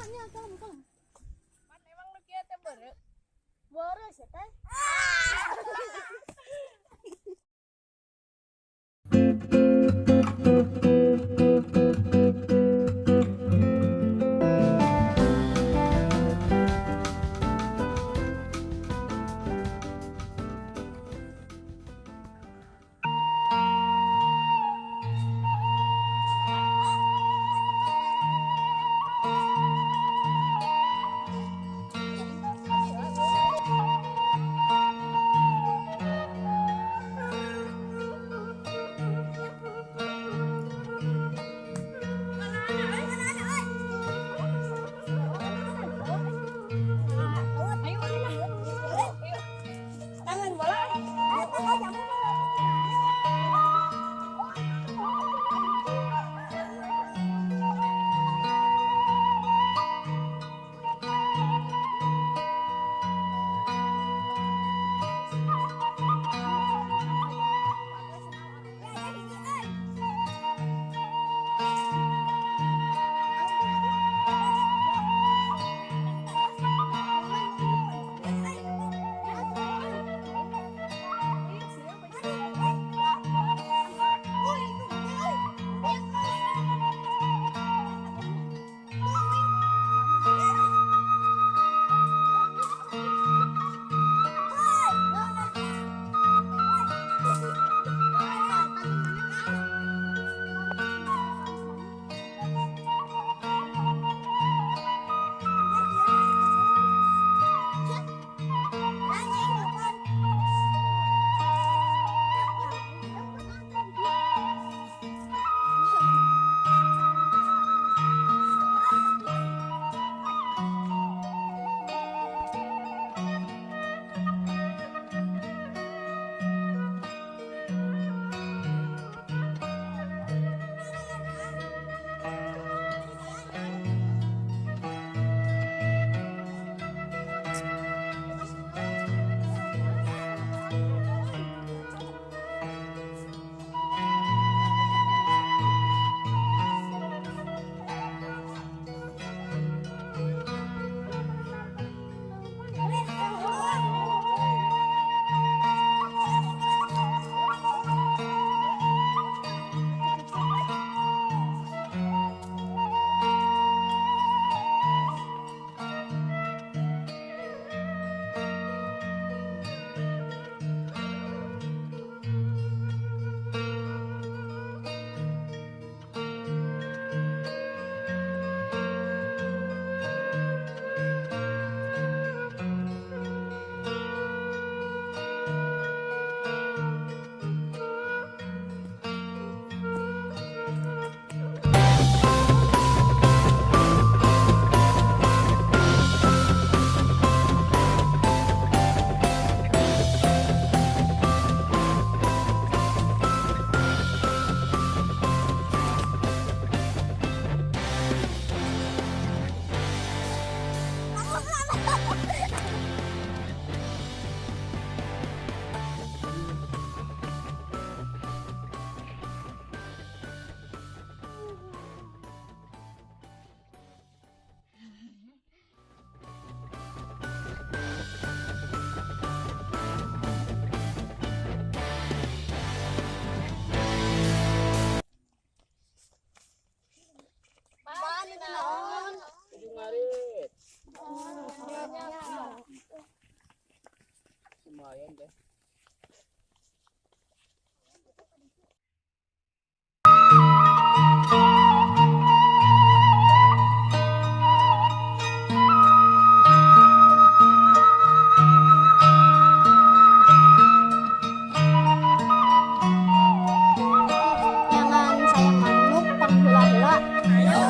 Nya, kalem kalem. Pan emang nu kieu teh beureu. Beureu sih teh. Tangan bola. Pan naon? Tujuh ngarit. Lumayan deh. Jangan sayang manuk pangheula-heula. Ayo.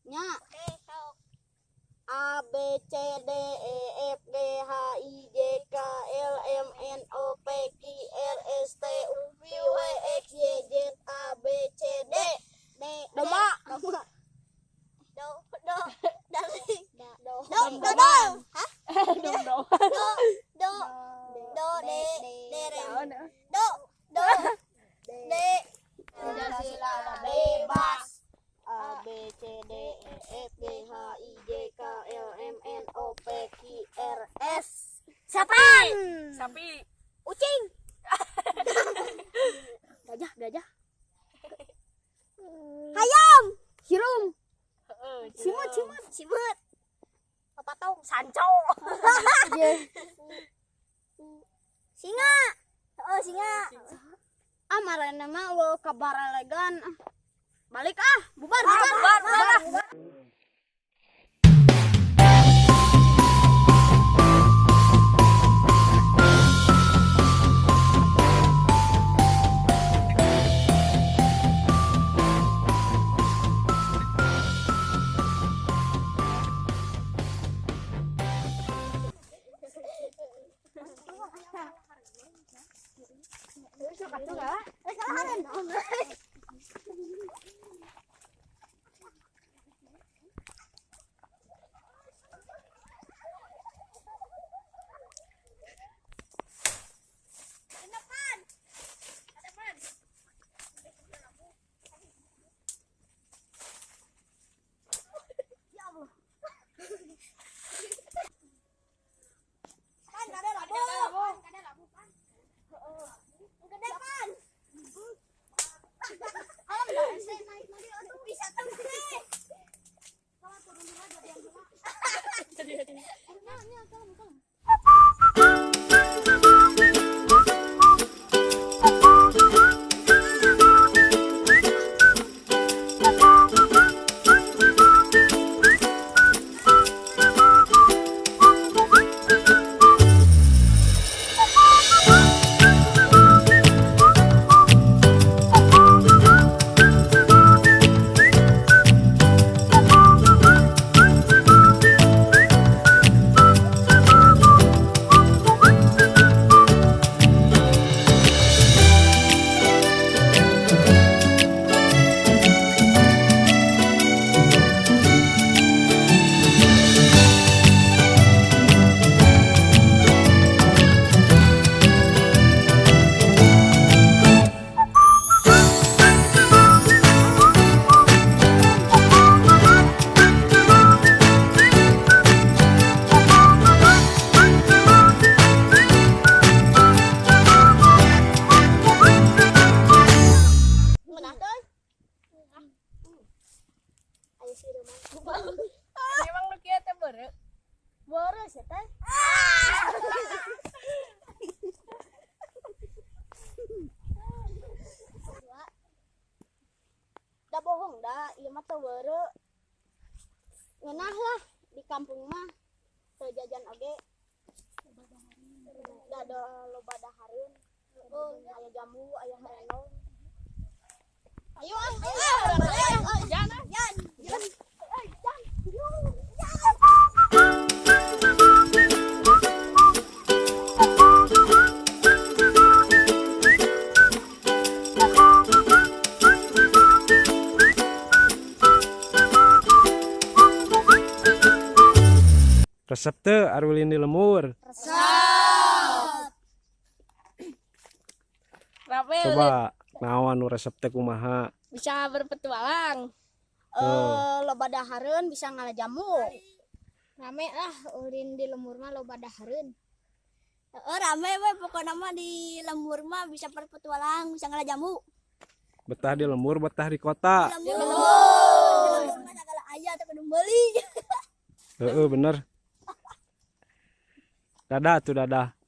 Nya. A B C D E F G H I J K L M N O P Q R S T U V W X Y Z A B C D. D. Domba. Domba. Do do dari do do do do. Hah? Dong dong. Do do do D D re. Do do D. Pancasila bebas. A B C D E F G H I J K L M N O P Q R S. Setan. Sapi. Ucing. Gajah, gajah. Hayam. Hirum. Heeh. Simut, simut, simut. Papatong, Sanco. Singa. Oh, singa. Ah, marana mah euweuh kabaralegan. Balik ah, bubar, bubar, bubar, bubar. Eh, salahan. Pan, kada labu. Kada labu, pan. Gede, pan. Alam dah, saya naik lagi atuh bisa tengke. Kalau turun dulu aja biar dulu. Nya, nya, kalem, kalem. Mana tuh? Ayo sih rumah. Emang nu kieu teh beureum. Boros ya teh. Da bohong da, ieu mah teu weureu. Ngeunah lah di kampung mah teu jajan oge. Da da loba dahareun. Aya jambu, aya harendong. Ayo ah, ayo. Ayo, Jan ah. Jan. Jan. Jan. Resep teu arulin di lembur? Rame. Coba naon nu resep teh kumaha? Bisa berpetualang. Eh, loba dahareun bisa ngala jamu. Rame lah ulin di lembur mah loba dahareun. Oh, rame we pokoknya mah di lembur mah bisa berpetualang, bisa ngala jamu. Betah di lembur, betah di kota. Di lembur. Di lembur mah segala aya teu kudu meuli. Heeh, bener. Dadah tuh, dadah.